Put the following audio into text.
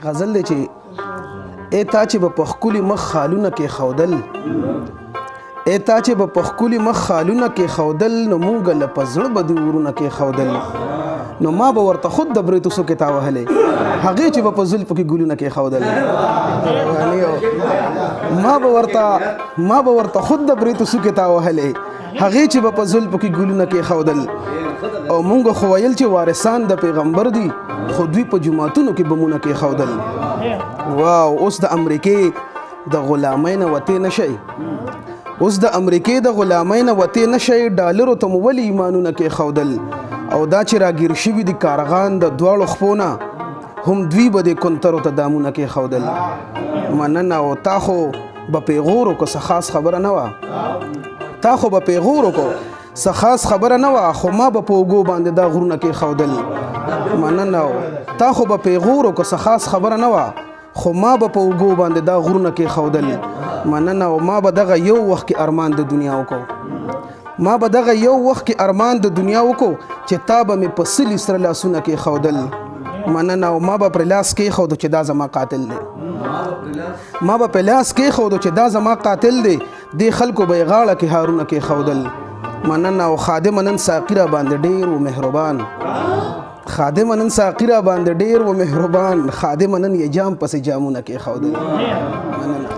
غزل دی چې ای تا چې به په ښکلي مخ خالونه کېښودل، ای تا چې به په ښکلي مخ خالونه کېښودل، نو مونږ له په زړه به دې ورونه کېښودل. نو ما به ورته خود د برېتو څوکې تا وهلې، هغې چې به په زلفو کې ګلونه کېښودل. ما به ورته خود د برېتو څوکې تا وهلې، هغې چې به په زلفو کې ګلونه کېښودل. او مونږ خو ویل چې وارثان د پیغمبر دي، خو دوی په جوماتونو کې بمونه کېښودل. واو، اوس د امریکې د غلامۍ نه وتې نه شئ، اوس د امریکې د غلامۍ نه وتې نه شئ، ډالرو ته مو ولې ایمانونه کېښودل؟ او دا چې راګیر شوي دي کارغان د دواړو خپو نه، هم دوی به د کنترو ته دامونه کېښودل. مننه. او تا خو به پیغور وکړو، څه خاص خبره نه وه، تا خو به پیغور وکړو، څه خاص خبره نه وه، خو ما به په اوږو باندې دا غرونه کېښودل. مننه. تا خو به پیغور وکړو، څه خاص خبره نه وه، خو ما به په اوږو باندې دا غرونه کېښودل. مننه. او ما به دغه یو وخت کې ارمان د دنیا وکړو، ما به دغه یو وخت کې ارمان د دنیا وکړو چې تا به مې په سلي سره لاسونه کېښودل. مننه. او ما به پر لاس کېښودو چې دا زما قاتل دی، ما به په لاس کېښودو چې دا زما قاتل دی، دې خلکو به یې غاړه کې هارونه کېښودل. مننه. او خادم نن ساقي را باندې ډېر و مهربان، خادم نن ساقي را باندې ډېر و مهربان، خادم نن یې جام پسې جامونه کېښودل. مننه.